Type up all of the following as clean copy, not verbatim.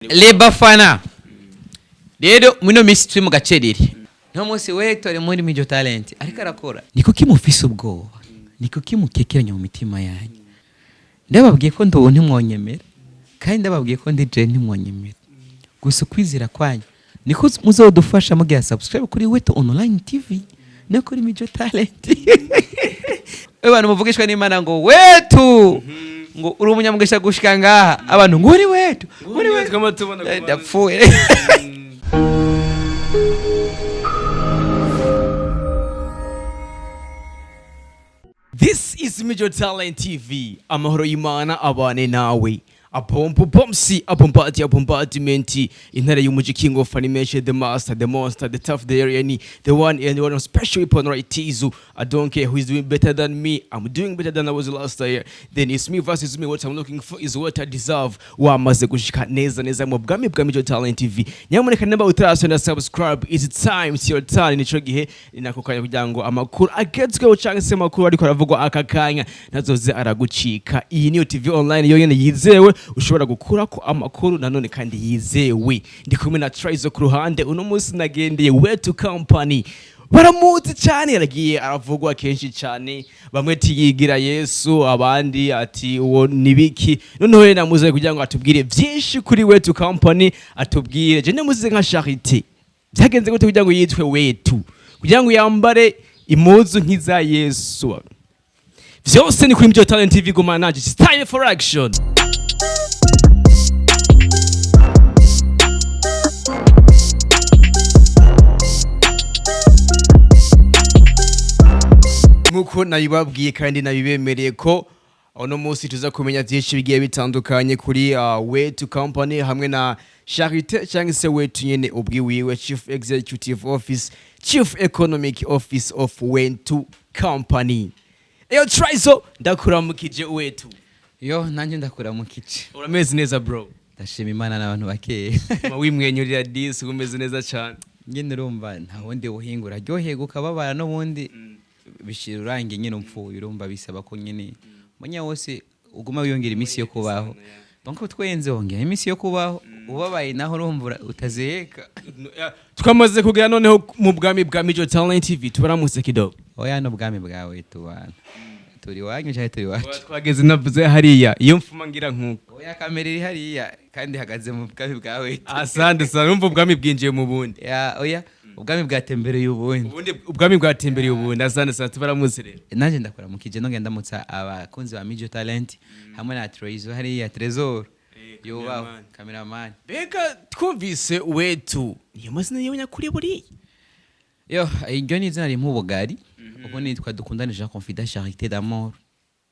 Lebafana rero muno misi turi mu gacerere, no munsi we tore muri Mijo Talent ariko arakora. Niko kimufise ubwoba, niko kimukekeranya mu mitima yanyu. Ndababwiye ko ndobo ntimwonyemera, kandi ndababwiye ko ndi je ntimwonyemera. Gusa ukwizera kwanyu niko muzodufasha mugira subscribe kuri Wetu Online TV no kuri Mijo Talent. Abantu muvugishwa n'Imana ngo wetu, ngo uri umunyamugisha gushika ngaha, abantu ngo uri wetu, uri wetu. Twama tubona ku Ndapfuye. This is Major Talent TV. Amahoro y'Imana abane nawe. Abombo bomsi abombati abombardment, intare y'umuji, king of animation, the master, the monster, the tough, the area, the one and one special weapon, right? Tizu. I don't care who is doing better than me, I'm doing better than I was last year. Then it's me versus me. What I'm looking for is what I deserve. Wamaze gushika neza neza mu bwami bwa Major Talent TV. Nyamuneka nimba utarasona subscribe, it's time, it's your turn. Nico gihe, ni nako kanya kugira ngo amakuru agezweho cyangwa se amakuru ariko aravugwa aka kanya nazoze aragucika. Iyi niyo TV online yonyene yizewe ushobora gukurako amakuru nanone kandi yizewe. Ndi kumwe na Trizo ku ruhande. Uno munsi nagendeye Wetu Company. Baramuzi cyane, yaragiye aravugwa kenshi cyane. Bamwe tiyigira Yesu, abandi ati uwo nibiki. Noneho rero namuze kugira ngo atubwire byinshi kuri Wetu Company, atubwire je namuze nka Charité byagenze gute kugira ngo yitwe Wetu, kugira ngo yambare impuzu nk'iza Yesu. Vyose ni kuri Mijo Talent TV. Gumana nanje, it's time for action. Nkuko nabibabwiye kandi nabibemereye ko uno munsi tuza kumenya byinshi bigiye bitandukanye kuri Wetu Company hamwe na Charité cyangwa se Wetu nyene ubwiwiwe, Chief Executive Office, Chief Economic Office of Wetu Company. Eyo Trizo, ndakuramukije Wetu. Yo, nanjye ndakuramukije. Urameze neza, bro? Ndashima Imana n'abantu bakeya. Ma wimwenyurira disi, umeze neza cyane. Nyine urumva nta wundi buhinga, uraryoherwa ukababara, n'ubundi bishira urangiye nyine upfuye. Urumva bisaba ko nyine umunya wose uguma wiyongera iminsi yo kubaho. Donc twenze wongera iminsi yo kubaho, ubabaye naho urumva utazeheka. Twamaze kugera noneho mu bwami bwa Mijo Talent TV. Tubaramutse kidogo. Oya, n'ubwami bwawe tubana, turi iwanyu cyangwa turi iwacu? Twageze navuze hariya iyo mfuma ngira nkuko. Oya, kamera iri hariya kandi ihagaze mu bwami bwawe. Asante sana. Urumva ubwami bwinjiye mu bundi. Ya, oya, ubwami bwatembereye ubundi. Ubundi ubwami bwatembereye ubundi. Asante sana, tubaramutse rero. Nanjye ndakuramukije, nongera ndamutsa abakunzi ba Mijo Talent hamwe na Trezo hariya, Trezor yubaho. Cameraman. Cameraman. Mbega twumvise Wetu, niyo mazina yewe nyakuri buriya? Yo, iryo ni izina rimpa ubugari. Ubu nitwa Dukundane Jean Confident Charité d'Amour,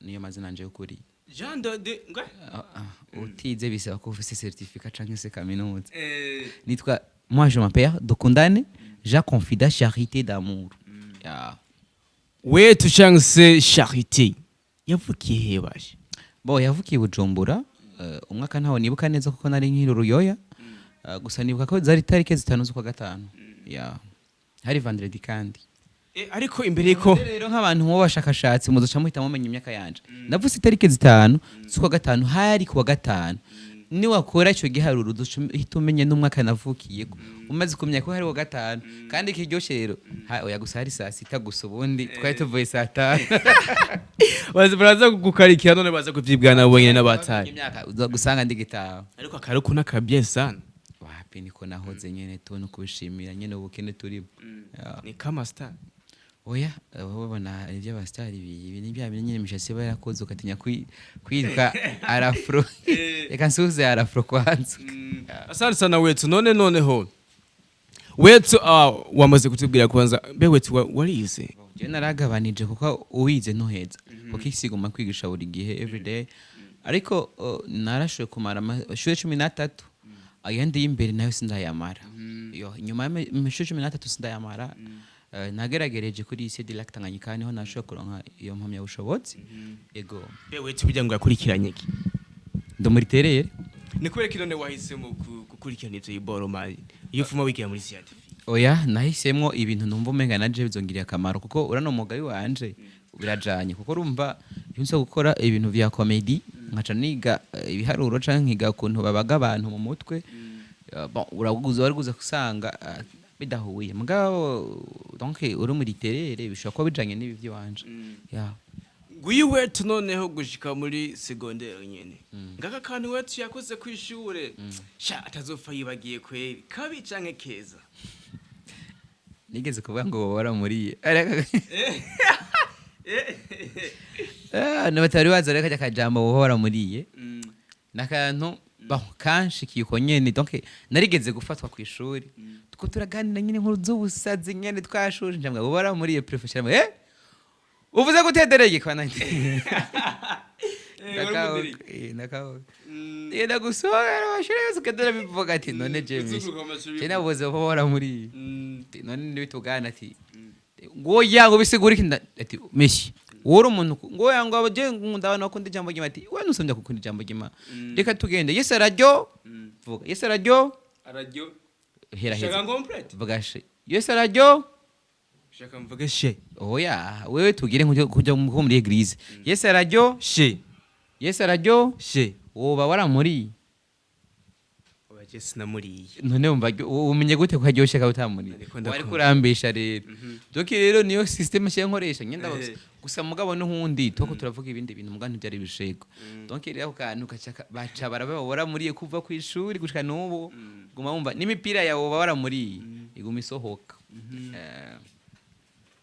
niyo mazina nje y'ukuri. Jean de ngwa. Ah, ah, utize bisaba ko ufise certificat canke se kaminuza. Nitwa, moi je m'appelle Dukundane Jean Confident Charité d'Amour. Ya. Wetu cyangwa se Charité yavukiye he baje? Bo, yavukiye i Bujumbura, umwaka ntawo nibuka neza kuko nari nkiri uruyoya. Gusa nibuka ko zari tariki 5 z'ukwa gatanu, ya, hari vendredi kandi. Ariko imbere ko Rero nk'abantu b'abashakashatsi muzoca muhita mumenya imyaka yanje. Ndavuze itariki 5 z'ukwa gatanu, hari kuwa gatanu. Niwakora icyo giharuro uzoca uhita umenya n'umwaka navukiyeko, umaze kumenya ko hari uwa gatanu. Kandi ikiryoshe rero, oya, gusa hari saa sita gusa, ubundi twari tuvuye saa 5. Baraza kugukarikira none baza kuvyibwana nabo nyene n'abataye. Imyaka uza gusanga ndi gitaha. Ariko akaruku n'akabye sana. Wapi, niko nahoze nyene, tubona kubishimira nyene ubukene turimo. Ya. Ni kama star. Oya, babona iby'abasitari, ibi ni bya bindi nyine imishatsi iba yarakoze ukatinya kwitwa arafro. Reka nsuhuze arafro kwanza. Asante sana Wetu. None noneho Wetu, wamaze kutubwira kwanza, mbe Wetu warize? Jewe naragabanije kuko uwize ntuheza, kuko isi iguma kwigisha buri gihe, everyday. Ariko narashoboye kumara amashuri 13, ayandi y'imbere nayo sindayamara. Yo, inyuma y'amashuri 13 sindayamara. Nageragereje kuri lycée du Lac Tanganyika, niho nashoboye kuronka iyo mpamyabushobozi, ego. Mbe Wetu kugira ngo yakurikiranye iki? Ndumuriterere. Ni kubera ko none wahisemo gukurikirana ivyo iboro mari iyo ufuma wigira muri scientifique? Oya, nahisemwo ibintu numva umenga naje bizongirira akamaro, kuko urano umugabo wanje birajanye, kuko urumva iyo nza gukora ibintu vya comedy. Nkaca niga ibiharuro canke nkiga ukuntu babaga abantu mu mutwe. Bon, uraguza wari guza kusanga bidahuye, mugabo donc uri muri littéraire bishobora kuba bijanye n'ibi by'iwanje, yeah. Nguyu wetu noneho gushika muri secondaire nyene, ngaka kantu wetu yakoze kw'ishure sha atazopfa yibagiye kweri, kabi canke keza? Nigeze kuvuga ngo waramuriye, batari bazi rero kajya kajambo woba waramuriye n'akantu, bon, kanshikiye uko nyene. Donc narigeze gufatwa ku ishuri two turaganira nyine inkuru z'ubusazi nyene twashuje, njamwe woba waramuriye professeur, uvuze gute? Kwa nani? Ndakavuga yenda gusohora amashuri yose ukagenda bivuga ati none James, Uzunguruka mu mashuri. Je navuze woba waramuriye. Ati, none ntibitugana, ati ngo ya ngo bisigura iki? Ati meshi wowe uri umuntu ngo ya ngo je nkunda abantu bakunda ijambo ry'Imana, ati we nusomye gukunda ijambo ry'Imana, reka tugende. Yesu araryo, vuga Yesu araryo. Araryo. Hera Shaka heza. Complete. Vuga she Yesu araryo. Shaka mvuge she? Oya, wewe tugire nko kujya nko muri église. Yesu araryo. She. Yesu araryo. She. Woba waramuriye? Oya, je sinamuriye. None wumva umenye gute ko aryoshye kaba utamuriye? Ariko ndakunda. Wari kurambesha rero. Donc rero niyo système nshya nkoresha ngenda gusa, mugabo n'uhundi toko turavuga ibindi bintu, mugabo ntibyari ibishego. Donc rero ako kantu gaca baca baraba waramuriye kuva ku ishuri gushika n'ubu, guma wumva n'imipira yawe woba waramuriye iguma isohoka.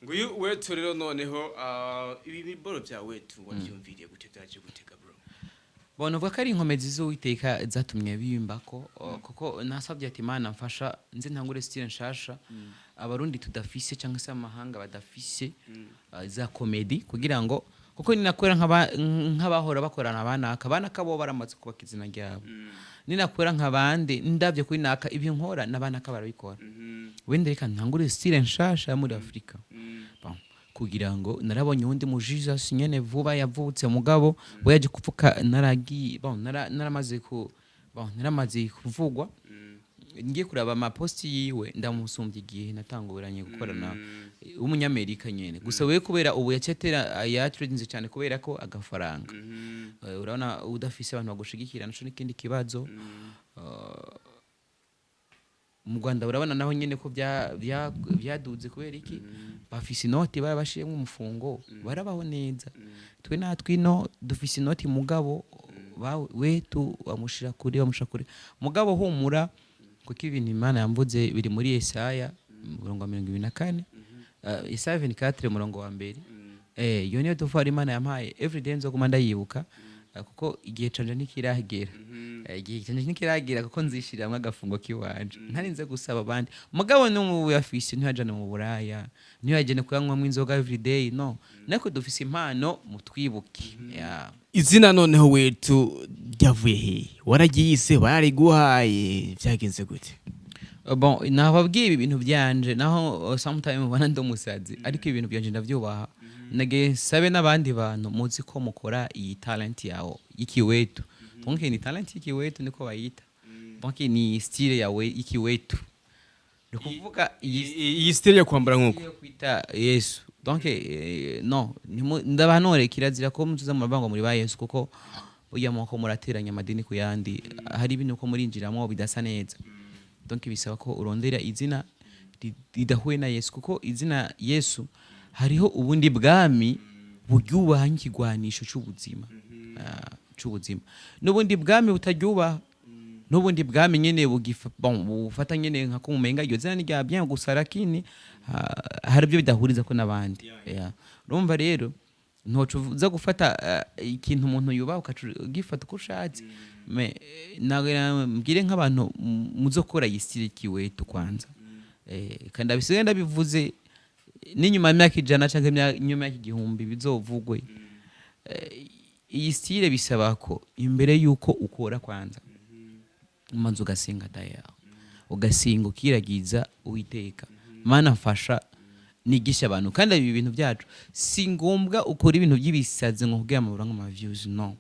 Nguyu wetu rero noneho, ibi biboro bya wetu wabyumviriye gute? Byaje gutega, bro? Bona uvuga ko ari inkomezi z'Uwiteka zatumye bimbako, kuko nasabye ati Imana mfasha nze ntangure style nshasha Abarundi tudafise cyangwa se amahanga badafise, za comedy, kugira ngo kuko ninakora nk'abahora bakorana abanaka abanaka bo baramaze kubaka izina ryabo, ninakora nk'abandi ndabye kuri naka ibyo nkora n'abanaka barabikora, wenda reka ntangure style nshasha yo muri Afurika. Bon, kugira ngo narabonye uwundi mu Jesus nyene vuba yavutse, mugabo we yaje kupfuka naragiye, bon, naramaze ku, bon, naramaze kuvugwa, ngiye kuraba amaposti yiwe ndamusumbya igihe natanguranye gukorana, w'Umunyamerika nyene. Gusa we kubera ubu yacetera yatradinze cyane kubera ko agafaranga. Urabona udafise abantu bagushigikira naco n'ikindi kibazo. Mu Rwanda urabona naho nyene ko byaduze kubera iki? Bafise inoti barabashiyemo umufungo, barabaho neza. Twe natwe ino dufise inoti, mugabo wetu bamushira kure, bamushira kure. Mugabo humura, kuko ibintu Imana yamvuze biri muri Yesaya umurongo wa 24, Yesaya 24 umurongo wa mbere. Iyo niyo devoir Imana yampaye, everyday nzoguma ndayibuka, kuko igihe canje ntikiragera. Igihe canje ntikiragera kuko nzishiramwo agafungo kiwanje ntarinze gusaba abandi. Mugabo n'ubu yafise ntiyajane mu buraya, ntiyajane kuyanywamwo inzoga everyday, no nako dufise impano mutwibuke, yeah. Izina noneho wetu ryavuye hehe? Waragiyise, barariguhaye, byagenze gute? Bon, nababwiye ibi bintu byanje naho sometime ubona ndi umusazi, ariko ibintu byanje ndavyubaha. Nage sabe n'abandi bantu muzi ko mukora iyi talent yawo y'ikiwetu, donc ni talent y'ikiwetu niko bayita, donc ni style yawe y'ikiwetu, ni ukuvuga iyi Iyi style yo kwambara nk'uko yo kwita Yesu. Donc no ndabanore kirazira ko mutuza muravuga ngo muri ba Yesu, kuko burya muko murateranya amadini ku yandi, hari ibintu ko murinjiramo bidasa neza. Donc bisaba ko urondera izina ridahuye na Yesu, kuko izina Yesu hariho ubundi bwami buryubaha nk'ikigwanisho c'ubuzima, c'ubuzima, n'ubundi bwami butaryubaha, n'ubundi bwami nyene bon, bufata nyene nka kumumenga iryo zina ni rya bien gusa, lakini hari ibyo bidahuriza ko n'abandi, yeah. Urumva rero ntoca uza gufata ikintu umuntu yubaha ukaca ugifata uko ushatse. Mais mbwire nk'abantu muzokora iyi style kiwetu kwanza, kandi abisigaye ndabivuze n'inyuma y'imyaka 100 canke inyuma y'imyaka 1000 bizovugwe. Iyi style bisaba ko imbere yuko ukora kwanza umanza ugasenga daya, ugasenga ukiragiza Uwiteka, Mana mfasha nigisha abantu. Kandi ibi bintu byacu si ngombwa ukora ibintu by'ibisazi ngo kugira ngo ama views, no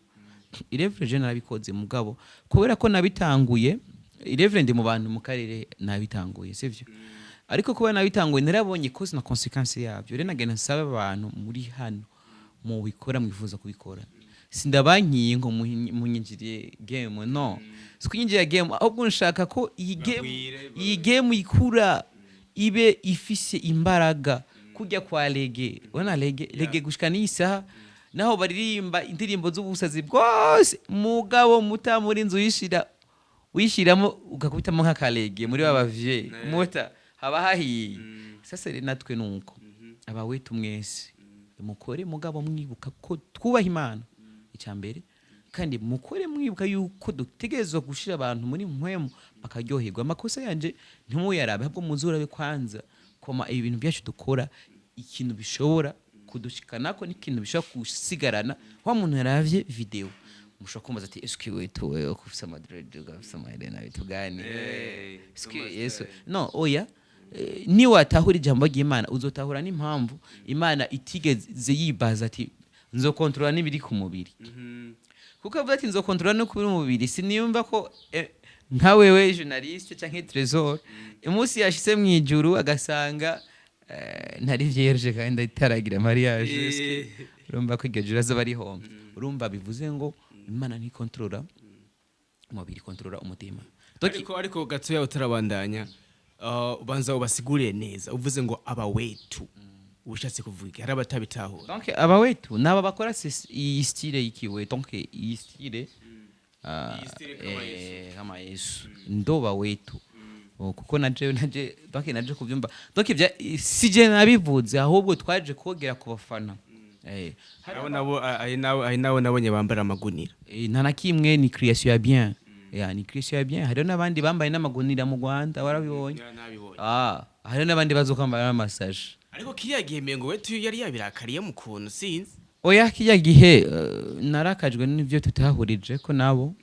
irevure je narabikoze, mugabo kubera ko nabitanguye irevure ndi mu bantu mu karere nabitanguye, sivyo? Ariko kuba nabitanguye narabonye cause na conséquence yabyo. Rero nagenda nsaba abantu muri hano mubikora, mwifuza kubikora, Sindabankiye ngo munyinjiriye game, no si kunyinjira game, ahubwo nshaka ko iyi game, Bagwire, iyi game ikura, ibe ifise imbaraga kujya kwa reggae. Ubona reggae, reggae gushika n'iyi saha naho baririmba indirimbo z'ubusazi bwose, mugabo muta muri nzu uyishira, uyishiramo ugakubitamo nk'aka reggae muri ba bavye muta haba hahiye. Sasa rero natwe nuko abawetu mwese mukore, mugabo mwibuka ko twubaha Imana icya mbere, kandi mukore mwibuka yuko dutegerezwa gushira abantu muri mpwemu bakaryoherwa. Amakosa yanje ntimuyarabe, ahubwo muzurabe kwanza koma ibi bintu byacu dukora, ikintu bishobora kudushikanako n'ikintu bishobora gusigarana wa muntu yaravye video. Mushobora kumbaza ati: "Eske wetu wewe ufise ama dread, ufise amaherena, tuganire, eske Yesu?" No, oya. Niwatahura ijambo ry'Imana, uzotahura n'impamvu Imana itigeze yibaza ati: "Nzokontorora n'ibiri ku mubiri", kuko avuga ati: "Nzokontorora no kubiri umubiri." Siniyumva ko nka wewe journaliste canke Trésor, umunsi yashitse mu ijuru agasanga ntari vierge kandi itaragira mariage, urumva ko iryo juru azoba ari hombe. Urumva bivuze ngo Imana ntikontorora umubiri, ikontorora umutima. Donc, Ariko gatoya utarabandanya, ubanza ubasigurire neza. Uvuze ngo abawetu, ubushatse kuvuga iki? Hari abatabitahura. Donc abawetu ni aba bakora iyi style yikiwe, donc iyi style Iyi style kama kama Yesu ndo bawetu. Oh, kuko naje donc naje kubyumva, donc ibya si je nabivuze, ahubwo twaje kogera ku bafana. Hari Abo nabo, ari nabo nabonye bambara amagunira. Nta na kimwe, ni création ya bien ya, ni création ya bien. Hariho n'abandi bambaye n'amagunira mu Rwanda, warabibonye? Nabibonye. Ah, hariho n'abandi bazokwambara n'amasaje. Ariko kiriya gihe mengo wetu yari yabirakariye mu kuntu, sinzi. Oya, kijya gihe narakajwe n'ibyo tutahurije ko nabo,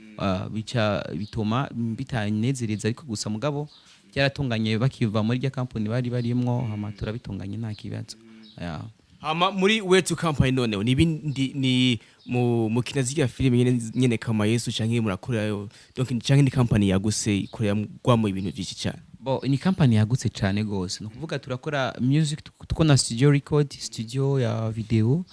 bica bituma bitanezereza, ariko gusa mugabo byaratunganye, bakiva muri rya kampani bari barimwo, hama turabitunganye, nta kibazo. Ya. Hama muri Wetu Company noneho ni ibindi, ni mu mukina zirya filime nyene kama Yesu, canke murakorerayo, donc canke ni company yaguse ikorerwamo ibintu byinshi cyane? Bo, ni kampani yagutse cyane gose. Ni ukuvuga turakora music, tuko na studio record, studio ya video,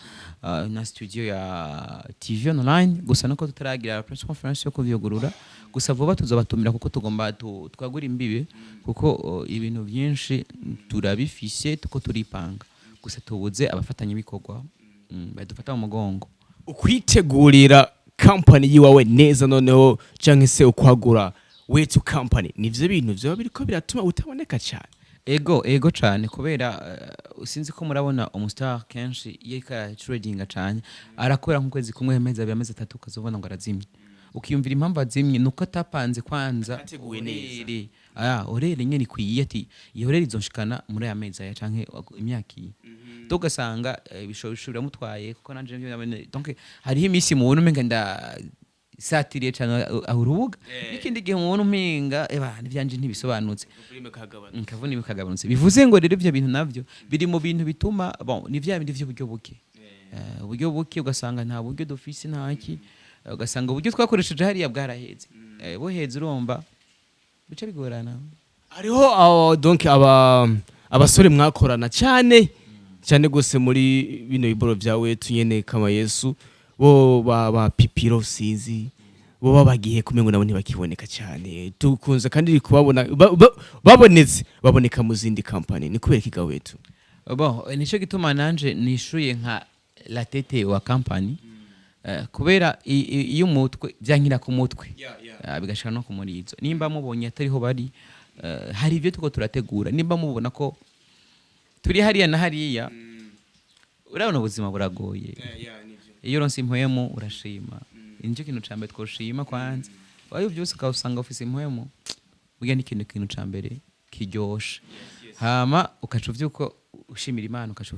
na studio ya TV online. Gusa nuko tutaragira press conference yo kuvyugurura, gusa vuba tuzobatumira, kuko tugomba twagura imbibe, kuko ibintu byinshi turabifise, tuko turipanga, gusa tubuze abafatanyabikorwa badufata mu mugongo. Ukwitegurira company yiwawe neza noneho, canke se ukwagura Wetu Company, nivyo bintu vyoba biriko biratuma utaboneka cyane? Ego, ego cyane, kubera sinzi ko murabona umustar kenshi iyo ariko aratradinga cyane, arakora nk'ukwezi kumwe, amezi 2, amezi 3, ukazobona ngo arazimye, ukiyumvira impamvu azimye nuko atapanze kwanza. Atateguye neza. Horaire, aya horaire nyene ikwiye, ati iyi horaire izonshikana muri aya mezi aya canke imyaka iyi. Donc ugasanga ibishobisho biramutwaye, kuko nanje nivyo nabone. Donc hariho iminsi mubona umenga nda satiriye cyane aho urubuga, n'ikindi gihe mubona umenga eba n'ivyanje ntibisobanutse, nkavuna bikagabanutse. Bivuze ngo rero ivyo bintu navyo biri mu bintu bituma, bon, ni vya bindi vy'uburyo buke. Uburyo buke, ugasanga nta buryo dufise, ntaki, ugasanga uburyo twakoresheje hariya bwaraheze. Buheze, urumva bica bigorana. Hariho donc aba abasore mwakorana cyane cyane gose muri bino biboro vya Wetu nyene kama Yesu, bo ba Pipiro, sinzi bo babagiye kumengo nabo ntibakiboneka cyane, tukunze kandi kubabona babonetse baboneka mu zindi company. Ni kubera ikiga Wetu? Bon, nico gituma nanje nishuye nka la tête wa company, kubera iyo umutwe byankira ku mutwe, bigashika no ku murizo. Nimba mubonye atariho bari, hari ibyo tuko turategura. Nimba mubona ko turi hariya na hariya, urabona ubuzima buragoye. Iyo uronse impwemu urashima, nicyo kintu ca mbere twoshima kwanza. Wayo byose ukawusanga ufise impwemu, burya ni ikintu ca mbere kiryoshe. Hama ukaca uvyuka ushimira Imana, ukaca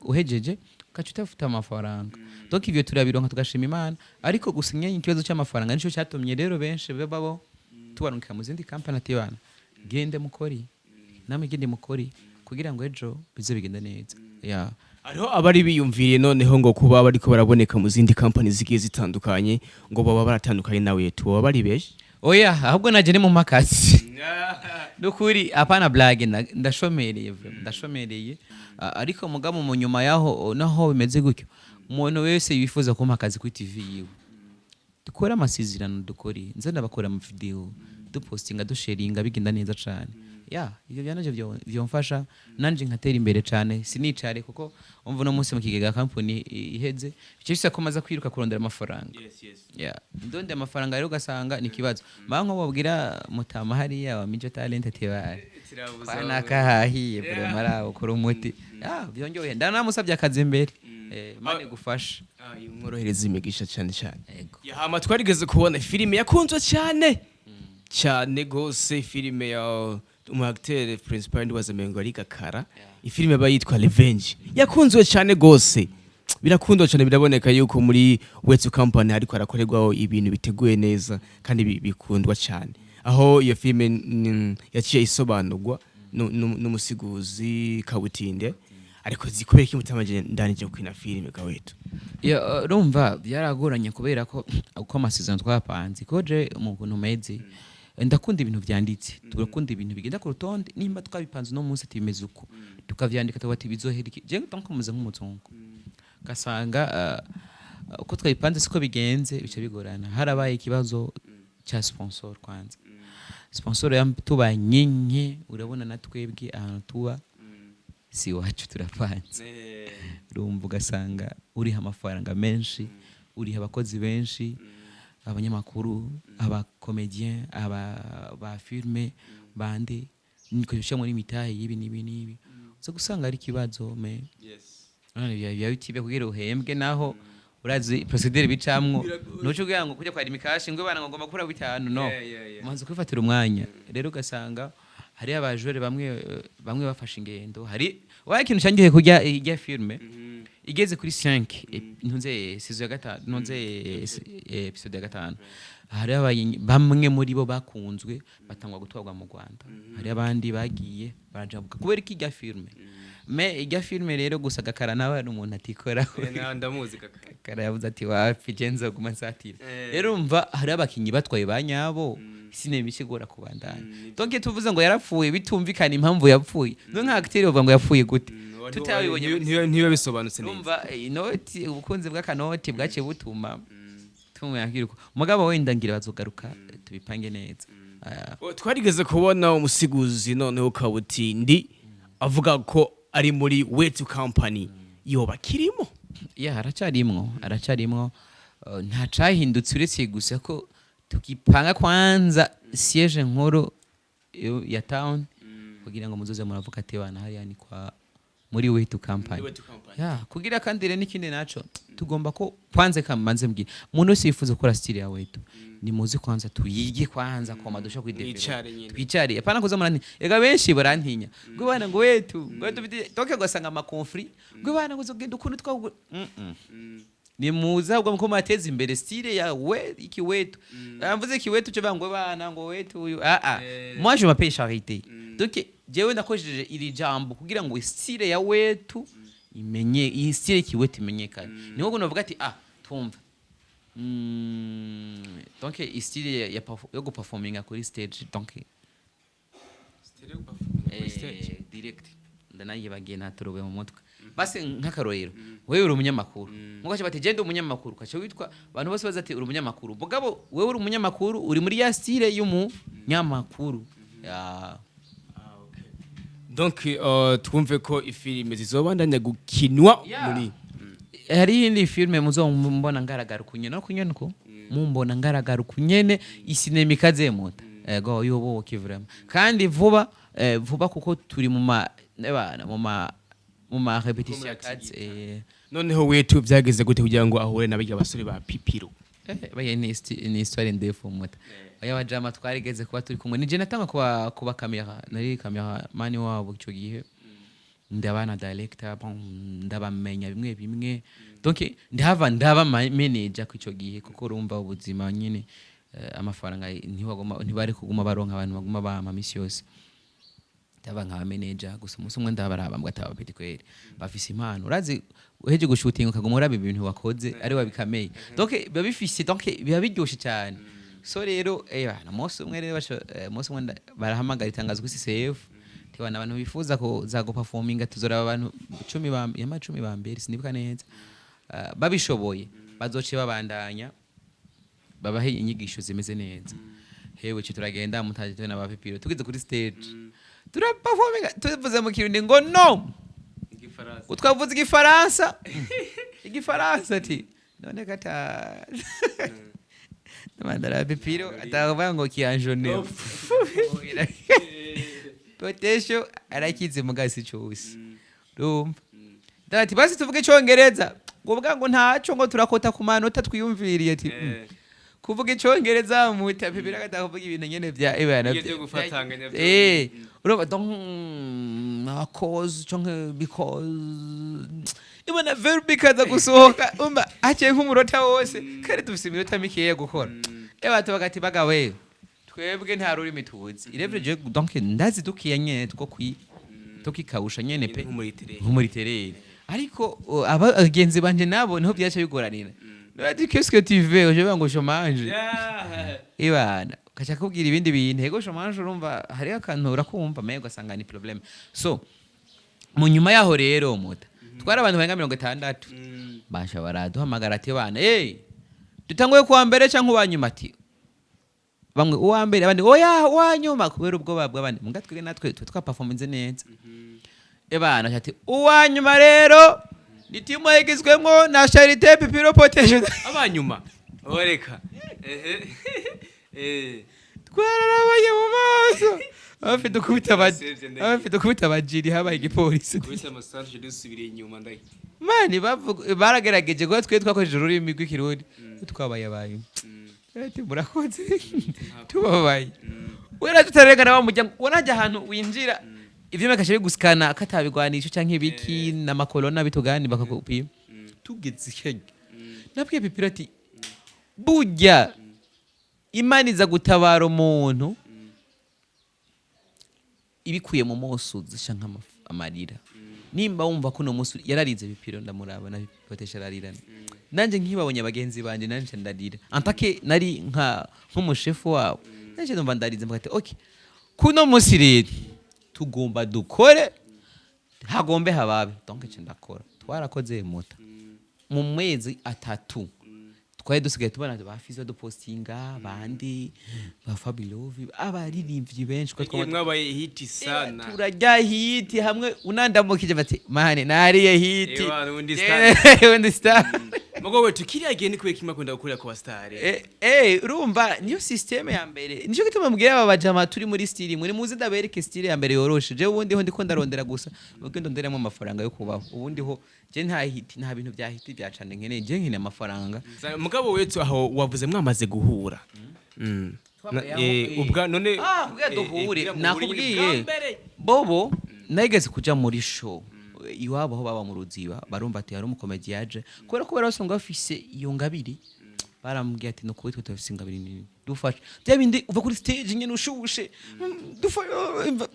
uhejeje ukaca utafuta amafaranga. Donc ivyo turabironka, tugashima Imana, ariko gusa nyene ikibazo cy'amafaranga nico cyatumye rero benshi babo tubarungika mu zindi kampani, ati: "Bana, gende mukori, namwe gende mukori, kugira ngo ejo bize bigende neza." Yeah. Hariho abari biyumviriye noneho ngo kuba bariko baraboneka mu zindi company zigiye zitandukanye, ngo baba baratandukanye na Wetu, baba bari benshi. Oya, ahubwo naje ni mu makasi, nukuri, apana blague, ndashomereye vraiment, ndashomereye. Ariko mugabo mu nyuma yaho naho bimeze gutyo. Umuntu wese yifuza kumpa akazi kuri TV yiwe, dukore amasezerano, dukore, nze ndabakora ama video, dupostinga, dusharinga, bigenda neza cane. Ya, ivyo byanaje vyomfasha nanje nkatera imbere cane, sinicare, kuko umva uno munsi mu kigega company iheze, icyo bisa ko maze kwiruka kurondera amafaranga. Yeah. Ndonde amafaranga rero, ugasanga ni ikibazo. Mba nko babwira mutama hariya wa Mijo Talent ati bare kwa nakahahiye vraiment araho ukora umuti. Ah, byongoye, ndanamusabye akazi imbere. Mane gufasha. Mworohereza imigisha cyane cyane. Yego. Hama twarigeze kubona filime yakunzwe cyane cyane gose, filime ya umu acteur principal, ndibaza mengo ari Gakara. Ifilime aba yitwa Revenge, yakunzwe cyane gose, birakundwa cyane. Biraboneka yuko muri Wetu Company ariko harakorerwaho ibintu biteguye neza kandi bikundwa cyane. Aho iyo filime yaciye isobanurwa n'umusiguzi Kabutinde, ariko zikubera iki mutamaje gukina filime gawetu? Ya, urumva byaragoranye kubera ko uko amasezerano twapanze, ko je mu kuntu meze ndakunda ibintu vyanditse, turakunda ibintu bigenda ku rutonde. Nimba twabipanze uno munsi ati bimeze uko, tukavyandika, tukavuga ati bizohera iki, je nkomeza nk'umuzungu, ugasanga uko twabipanze siko bigenze, bica bigorana. Harabaye ikibazo cya sponsor. Kwanza sponsor yatubaye nke, urabona na twebwe ahantu tuba si iwacu, turapanze. Urumva ugasanga uriha amafaranga menshi, uriha abakozi benshi, abanyamakuru, aba comédien, aba ba filme bande, niko muri mitahe y'ibi n'ibi n'ibi, uza gusanga ari ikibazo. Mais none bya YouTube kugira uhembwe, naho urazi procédure bicamwo, ntuce kugira ngo kujya kwa Rimikashi ngo bana ngo ngomba gukura bitanu, no. Umanza kwifatira umwanya. Rero ugasanga hari abajore bamwe, bamwe bafashe ingendo. Hari waye ikintu cyangiye kujya ijya filme igeze kuri 5, ntunze saison ya gatanu, ntunze episode ya gatanu, hari bamwe muri bo bakunzwe batangwa gutwarwa mu Rwanda, hari abandi bagiye barajabuka kubera ko ijya filme. Mais ijya filme rero gusa Gakara nawe ari umuntu atikora. Ndamuzi kaka. Gakara yavuze ati wapi, je nzoguma nsatira. Rero umva hari abakinyi batwaye ba nyabo, sinema ikigora kubandanya. Donc tuvuze ngo yarapfuye, bitumvikana impamvu yapfuye. No nka acteur bavuga ngo yapfuye gute tutabibonye? Ntibiba bisobanutse neza. Urumva inoti, ubukunzi bw'akanoti bwaciye butuma tumuyakira uko. Mugabo wenda ngira bazogaruka tubipange neza. Ah. Oh, twarigeze kubona umusiguzi noneho Kabutindi avuga ko ari muri Wetu Company, yoba kirimo? Ya, aracyarimwo, aracyarimwo. Nta cahindutse uretse gusa ko tukipanga kwanza siège nkuru ya town, kugira ngo muzoze muravuga ati bana hariya ni kwa muri Wetu Company. Ya, kugira kandi rero n'ikindi naco tugomba ko kwanze kamanze mbwira umuntu wese yifuza gukora style ya Wetu, ni muzi kwanza tuyige kwanza koma dusha kwidevelop. Mwicare nyine. Twicare, apana kuza murantinya. Ega benshi barantinya ngo bana ngo Wetu, ngo Wetu bite, donc ugasanga ama conflit ngo bana ngo uzogenda ukuntu twa ni muza ubwo muko mateza imbere style ya we iki Wetu. Mvuze iki Wetu cyo bangwe bana ngo Wetu uyu, ah ah. Moi je m'appelle Charité, donc jewe nakojeje iri jambo kugira ngo style ya Wetu imenye, iyi style ki Wetu imenyekane. Niho kuno bavuga ati ah tumva. Donc style yo guperforminga kuri stage, donc direct ndanayibagiye, naturobe mu mutwe. Basi nk'akarorero, wewe uri umunyamakuru, nkuko bati genda umunyamakuru, ukaca witwa abantu bose baza ati uri umunyamakuru. Mugabo wewe uri umunyamakuru, uri muri ya style y'umunyamakuru ya. Donc twumve ko ifilime zizobandanya gukinwa muri Hari iyindi filme muzombona ngaragara ukunyene, no kunyene uko mumbona ngaragara ukunyene, isinema ikazemuta. Ego, yoboke vraiment, kandi vuba, vuba, kuko turi mu ma ebana mu ma répétition y'akazi. Noneho Wetu byageze gute kugira ngo ahure n'abiga basore ba Pipiro? Baya ni histoire ndefu muta. Oya, bajama twarigeze kuba turi kumwe, nije natanga kuba kamera, nari camera man wabo ico gihe, ndabana director, bon, ndabamenya bimwe bimwe, donc ndahava ndaba manager ku ico gihe, kuko urumva ubuzima nyine, amafaranga ntibaguma, ntibari kuguma baronka abantu baguma bama misi yose. Ndaba nka manager gusa. Umunsi umwe ndabaraba mbwa ataba petit kweri bafise impano. Urazi uheje gushutinga ukaguma uraba ibintu wakoze ari wabikameye, donc biba bifise, donc biba biryoshe cyane. So rero bana umunsi umwe rero umunsi umwe barahamagara itangazo kuri CCF tibana abantu bifuza ko za guperforminga, tuzoraba abantu 10 ba yama 10 ba mbere, sinibuka neza. Babishoboye bazoce babandanya babahe inyigisho zimeze neza. Hewe, ce turagenda mutaje twe n'abapipiro, tugeze kuri stage turaperforminga, tuvuze mu Kirundi ngo no Igifaransa. Twavuze Igifaransa, Igifaransa ati none kata namandara pipiro atavuga ngo kianjone potesho arakize mugasi cyose. Urumva ati basi tuvuge Icongereza, ngo bwa ngo ntaco, ngo turakota ku manota twiyumviriye ati kuvuga Icongereza muta pipiro agataha kuvuga ibintu nyene vya ibana. Ibyo byo gufatanganya byo. Urumva donc cause canke because, ibona verb ikaza gusohoka, umva haciye nk'umunota wose kandi dufise iminota mikeya gukora. Abantu bagati bagawe twebwe nta rurimi tuzi irevre je donc ndazi dukiya nyene two kwi tukikawusha nyene pe. Nk'umuritereri. Nk'umuritereri, ariko abagenzi banje nabo niho byaca bigoranira. Bati: "Qu'est-ce que tu veux?" Je vais ngo: "Je mange." Ibana ukaca kubwira ibindi bintu, ego je mange. Urumva hariho akantu urakumva mais ugasanga ni problème. So mu nyuma yaho rero muta twari abantu barenga 60, basha baraduhamagara ati: "Bana, dutanguye kuwa mbere canke uwa nyuma?" Ati bamwe uwa mbere, abandi oya uwa nyuma, kubera ubwoba bw'abandi. Muga twebwe natwe twe twaperforminze neza. Ebana ati uwa nyuma rero ni timu yagizwemwo na Charité, Pipiro, Potejo. Abanyuma oreka ehe Twararabaye mu maso abafite ukubita Nasevye ndagiye. abafite ukubita abajiri habaye igipolisi. Kubita amasanje dusubiriye inyuma ndayi. Mani bavuga baragerageje kuba twe twakoresheje ururimi rw'Ikirundi, twabaye abantu ati murakoze, tubabaye wera tutarengana wa muryango wanajya ahantu winjira ivyuma kashe bigusikana katabigwanisho canke ibiki n'amakorona bitugani bakakupima. Tugeze Kenya nabwiye Pipira ati burya Imana iza gutabara umuntu ibikuye mu mosozi canke amarira. Nimba wumva ko uno munsi yararize Bipiro, ndamuraba na Potesha ararira, nanje nkibabonye abagenzi banje nanje ndarira antake nari nka nk'umushefu wabo, nanje numva ndarize, mvuga ati okay, kuno munsi rero tugomba dukore hagombe hababe. Donc nce ndakora, twarakoze muta mu mezi 3 twari dusigaye tubona ba Fizo dupostinga bandi ba Fabilovi, abaririmbyi benshi ko Igihe mwabaye hit sana. Turarya hit hamwe unandamukije bati: "Mane nariye hit." Ewa, undi Undi star. Mugo wetu kiriya gihe ni kubera kimwe akunda gukorera ku basitari. Urumva niyo système ya mbere, nico gituma mbwira aba bajama turi muri style muri muzi ndabereke style ya mbere yoroshe. Je ubundi ho ndiko ndarondera gusa ubwo ndonderamo amafaranga yo kubaho. Ubundi ho je nta hit, nta bintu bya hit bya cane nkeneye, je nkeneye amafaranga. Mugabo wetu aho wavuze mwamaze guhura. Ubwa none Ah, kugira duhure. Kugira muhure nyine Nakubwiye. bwa mbere. Bobo nageze kuja muri show iwabo aho baba mu Ruziba, barumva ati hari umukomedi yaje, kubera ko bari basanzwe bafise iyo ngabiri. Barambwiye ati nukuri twe turafise ingabiri nini, dufashe bya bindi uva kuri stage nyene ushushe. Dufashe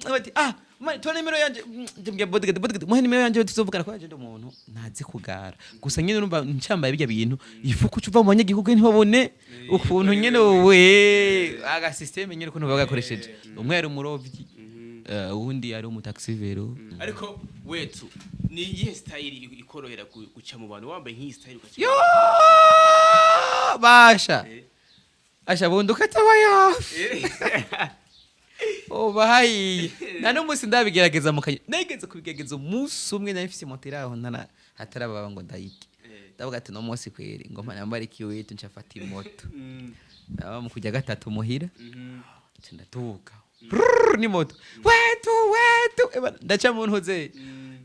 bati: "Ah man, tora nimero yanje." Ndambwira bodyguard: "Bodyguard, muhe nimero yanje tuzovugana," ko yaje ndi umuntu ntazi kugara gusa nyene. Urumva ncambaye bijya bintu ifuku uva mu banyagihugu ntibabone ukuntu nyene wowe aga système nyene ukuntu bagakoresheje. Umwe yari umurovyi, uwundi yari umutaxi-vélo. Ariko wetu ni iyihe style ikorohera guca mu bantu wambaye nk'iyi style ugaca? Yo basha asha bundi ukataba yafi uba hayiye. Nta n'umunsi ndabigerageza mu kanya, nageze kubigerageza umunsi umwe nari mfise moto iri aho ntana hatarababa ngo ndayike. Ndavuga ati no munsi kweri ngoma nambara ikiwetu, ncafata imoto ndaba mu kujya gatatu muhira, nca ndaduga. Brrr, ni moto wetu wetu. Eba, ndaca mu ntuze,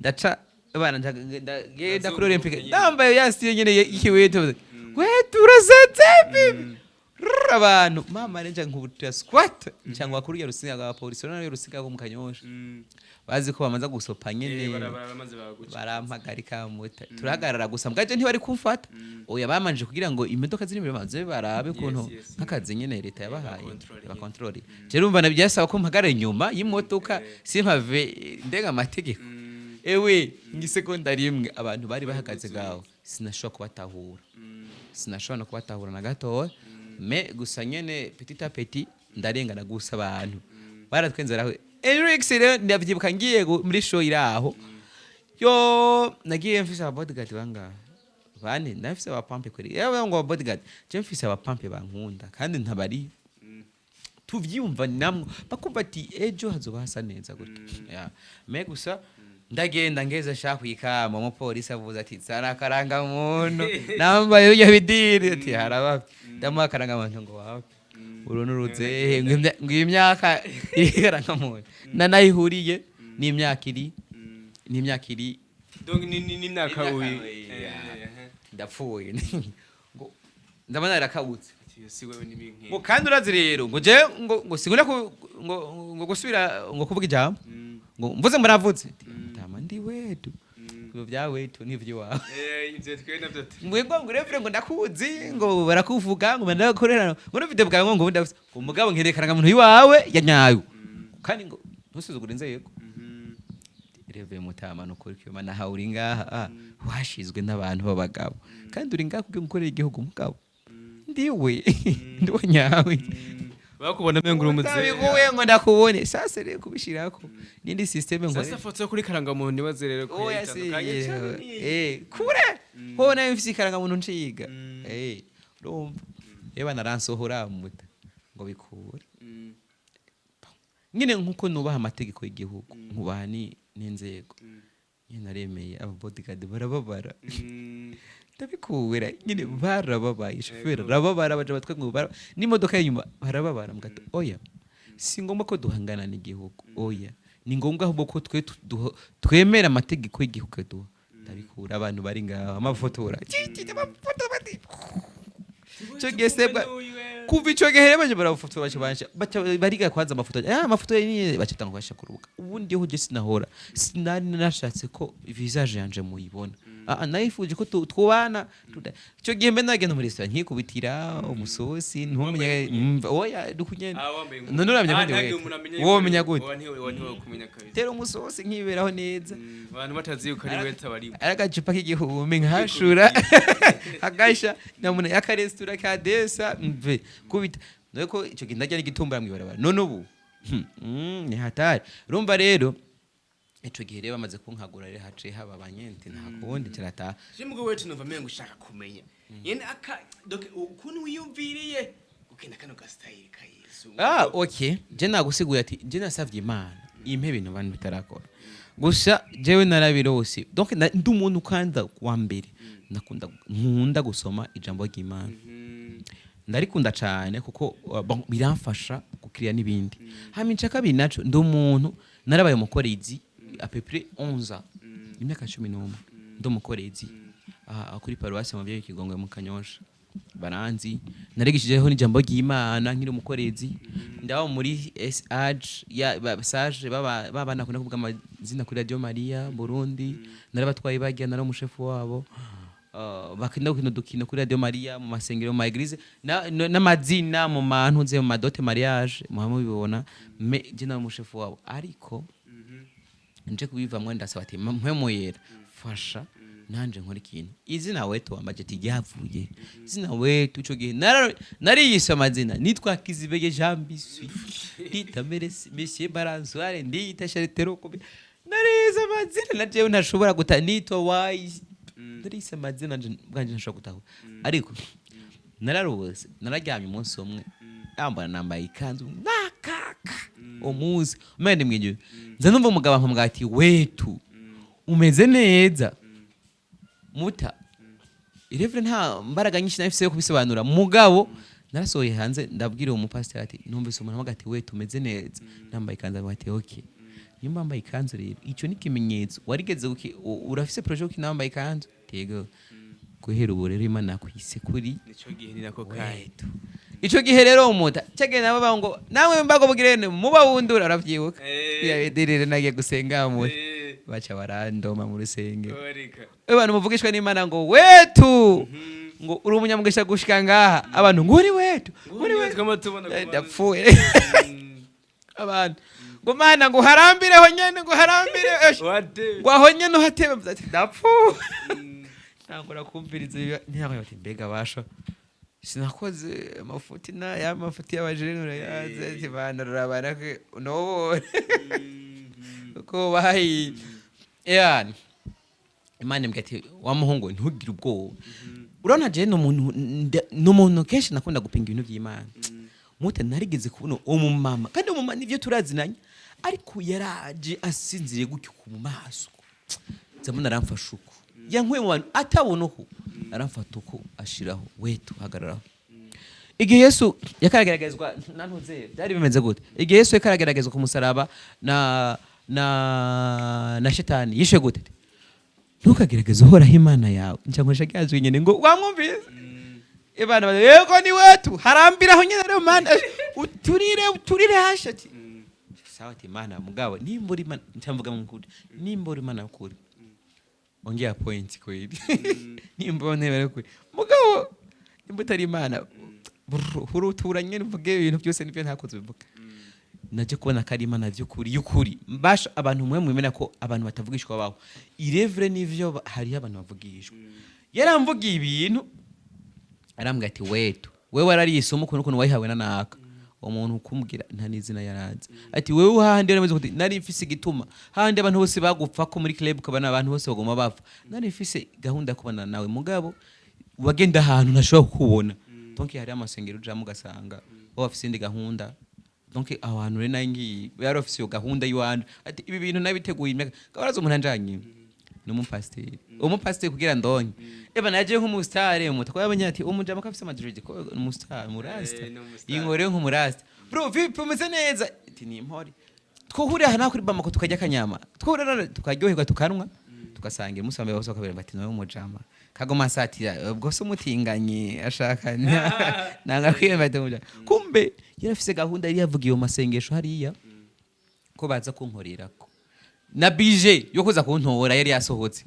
ndaca bana ndagenda kuri Olympique ndambaye ya style nyene y'ikiwetu wetu urasetse bibi. Rrr, abantu mama renja nkubutira squat cyangwa kuri ya rusinga rwa polisi, urabona rusinga rwo mu Kanyosha bazi ko bamaze gusopa nyene. Baramaze baguca. Barampagarika muta turahagarara gusa mbwaje ntibari kumfata oya, bamanje kugira ngo imodoka ziri imbere baze barabe ukuntu nk'akazi nyene leta yabahaye. Bakontorore. Bakontorore. Je urumva nabyasaba ko mpagarara inyuma y'imodoka simpave ndenga amategeko. Ewe ngisekonda rimwe abantu bari bahagaze gaho sinashobora kubatahura, sinashobora no kubatahura na gatoya. Mais gusa nyene petit à petit ndarengana gusa abantu baratwenze raho. Enrix rero ndavyibuka ngiye muri show iri aho yo nagiye mfise aba bodyguard bangahe. Bane ndafise abapampe kweri, yewe ngo bodyguard, je mfise abapampe bankunda kandi ntabari tuvyumva namwe, bakumva ati ejo hazoba hasa neza gutya. Yeah. Me gusa ndagenda ngeze nshaka kwikama, umupolisi avuze ati zana akarangamuntu, nambaye ibyo bidiri, ati harabavye, ndamuha akarangamuntu ngo wapi, uru n'uruzehe, ngo imyaka ikarangamuntu nanayihuriye n'imyaka iri n'imyaka iri. Donc ni imyaka Imyaka uyi ndapfuye, ngo ndabona irakabutse. Si wewe n'ibinki. Ngo kandi urazi rero ngo je ngo singunda ngo gusubira ngo kuvuga ijambo, ngo mvuze muravuze tama ndi wetu, ngo bya wetu nivyo wawe. Ivyo twe navyo ngo revure, ngo ndakuzi, ngo barakuvuga, ngo ndakorera ngo no video bwawe, ngo ndafise ngo mugabo nkerekana muntu iwawe ya nyayo, kandi ngo ntusuzugure inzego. Reve mutama, nukuri ko Imana hawe uri ngaha, washizwe n'abantu b'abagabo, kandi uri ngaha kugira ngo ukorere igihugu, mugabo ndiwe ndiwe nyawe. Bakubona mengo uri umuzehe. Utabiguye ngo ndakubone, sasa rero kubishirako nindi système ngo Sasa foto yo kuri karangamuntu nibaze rero ko oya si itandukanye cyane n'iyi. Kure ho nayo mfise ikarangamuntu nciga, urumva reba naransohora muta ngo bikure. Nyine nkuko nubaha amategeko y'igihugu, nkubaha n'inzego, nyine naremeye aba bodyguard barababara. Ndabikubera nyine barababaye, shoferi arababara, baja batwe ngo n'imodoka y'inyuma barababara mugato. Oya, si ngombwa ko duhangana n'igihugu, oya, ni ngombwa ahubwo ko twe twemera amategeko y'igihugu duha. Ndabikura abantu bari ngaho amafotora amafoto icyo gihe sebwa. Kuva ico gihe rero baje barafotora, baca baca baca bariga kwanza amafoto, amafoto ni baca tanga kwasha kurubuga. Ubundi ho je sinahora sinari nashatse ko visage yanje muyibona. Nayifuje ko twubana ico gihe mbe nagenda muri restaurant nkikubitira umusosi ntumenye, oya dukunyene. Ah, wambaye None uramenya Ah, gute? ntagiye Wewe umuntu amenya wowe umenya yuko gute? Wowe ntiwokumenya kabisa. Tera umusosi nkiberaho neza. Abantu batazi yuko ari wewe tabarimo. Ari agacupa k'igihumbi nkashura agasha namuna y'akaresitora ka desa mve kubita nuko icyo gihe ndarya n'igitumbura mw'ibarabara. None ubu ni hatari. Urumva rero ico gihe rero bamaze kunkagura rero haciye haba abanyenti, nta kundi kirataha. Je mugabo wetu numva mengo ushaka kumenya yene aka donc ukuntu wiyumviriye ukenda kano ka style ka Yesu. Ah, okay, je nagusiguriye ati je nasavye Imana impe ibintu abantu bitarakora gusa jewe narabirose. Donc ndi umuntu kanda wa mbere nakunda, nkunda gusoma ijambo ry'Imana. Ndarikunda cyane kuko bon, biramfasha gukiriya n'ibindi. Hama ica kabiri naco, ndi umuntu narabaye umukorezi à peu près 11 ans, imyaka 11 ndi umukorezi aha kuri paruwasi mu Kigongwe mu Kanyosha. Baranzi, narigishijeho n'ijambo ry'Imana nkiri umukorezi. Ndaba muri SH ya sage baba babana kuna kuvuga amazina kuri Radio Maria Burundi, narabatwaye bajya, nari umushefu wabo. Bakina gukina udukino kuri Radio Maria, mu masengero, mu ma église, n'amazina mu mantu nze mu ma dot mariage muha mubibona, me je nari umushefu wabo. Ariko nje kubivamwo, ndasaba ati mpwemu yera fasha nanje nkora ikintu. Izina wetu wambaje ati ryavuye izina wetu ico gihe nariyise amazina, nitwa Kizibege Jean Biswi, ndita Monsieur Baransoire, ndiyita Chariteroko, narize amazina na jewe ntashobora guta, nitwa wayi, nariyise amazina nje bwanje ntashobora gutahura. Ariko nararose, nararyamye umunsi umwe yambara, nambaye ikanzu nakaka umunsi umwe mwijuru, nza numva umugabo ampamagara ati wetu umeze neza muta irevure. Nta mbaraga nyinshi nafise yo kubisobanura, mugabo narasohoye hanze ndabwira uwo mupasiteri ati numvise umuntu avuga ati wetu umeze neza nambaye ikanzu. Avuga ati okay, nimba wambaye ikanzu rero icyo ni ikimenyetso warigeze urafise projet yo gukina wambaye ikanzu. Tego guhera ubu rero Imana yakwise kuri Nico gihe ni nako kanya. Wetu ico gihe rero umuta cagenda nabo ngo namwe mbago bugirene muba wundura, uravyibuka? Ya rero nagiye gusenga muta baca barandoma mu rusengero. Orika. Abantu muvugishwa n'Imana ngo wetu, ngo uri umunyamugisha gushika ngaha, abantu ngo uri wetu, uri wetu. Twama tubona ku Ndapfuye. Abantu ngo Mana ngo harambireho nyene, ngo harambire Wate. ngo aho nyene uhatebe. Mvuze ati ndapfuye, ntangura kumviriza ntabwo bati mbega basha sinakoze amafuti na ya mafuti y'abajene urayazi, ati bana rurabana nobone uko bahiye yani. Imana imbwira ati: "Wa muhungu, ntugire ubwoba." Urabona, jewe ni umuntu kenshi nakunda gupinga ibintu by'Imana. Mute narigeze kubona umumama, kandi umumama nivyo turazinanye, ariko yaraje asinziriye gutyo ku mu maso. Nzamubona aramfasha uko yankuye mu bantu, atabona uko aramfata uko ashiraho wetu hagararaho. Igihe Yesu yakarageragezwa na ntuze, byari bimeze gute? Igihe Yesu yakarageragezwa ku musaraba na shetani, yishe gute? "Ntukagerageze Uhoraho Imana yawe." Nca ryazwi nyene ngo wamwumvise Imana bati, yego ni wetu harambiraho nyene rero Mana, uturire uturire hasha. Ati sawa, ati Imana mugabo nimba uri Imana, ncamvuga mu kuri, nimba uri Imana kuri ongea point kweli, nimba ntebere kuri mugabo, nimba utari Imana hurutura nyene uvuge ibintu byose nibyo ntakoze bivuga. Naje kubona ko ari Imana by'ukuri y'ukuri. Mbasha abantu mwe mwemera ko abantu batavugishwa baho irevre nivyo, hariho abantu bavugishwa. Yaramvugiye ibintu, arambwira ati: "Wetu wewe warariye isomo ukuntu ukuntu wayihawe na naka." Uwo muntu kumbwira nta n'izina yaranze. Ati: "Wewe hahandi yarameze kuti nari mfise igituma hahandi abantu bose bagupfa ko muri club ukabona abantu bose baguma bapfa, nari mfise gahunda yo kubana nawe, mugabo wagenda ahantu ntashobora kukubona." Donc hari amasengero ujamo ugasanga bo bafise indi gahunda. Donc aho hantu rero nayo ngiye yari afise iyo gahunda y'iwanje. Ati: "Ibi bintu nabiteguye imyaka." Kabaraza umuntu anjanye ni umupasiteri, umupasiteri kugira ndonke eba naje nk'umusitari muto ko yabonye ati umujama ko afise amadread ko ni umusitari, umurasta. Eh, ni umusitari. Inkoreye nk'umurasta. "Bro, vipi, umeze neza?" Ati: "Ni impori, twohurira aha naho kuri Bamako tukarya akanyama, twohurira tukaryoherwa, tukanwa, tugasangira." Umunsi wa mbere bose bakabwira bati: "Nawe umujama kagoma asatira ubwo se umutinganyi ashaka nanga kwiyemba." Ati: "Umujama." Kumbe yari afise gahunda, yari yavugiye mu masengesho hariya ko baza kunkorerako, na bije yo kuza kuntora yari yasohotse.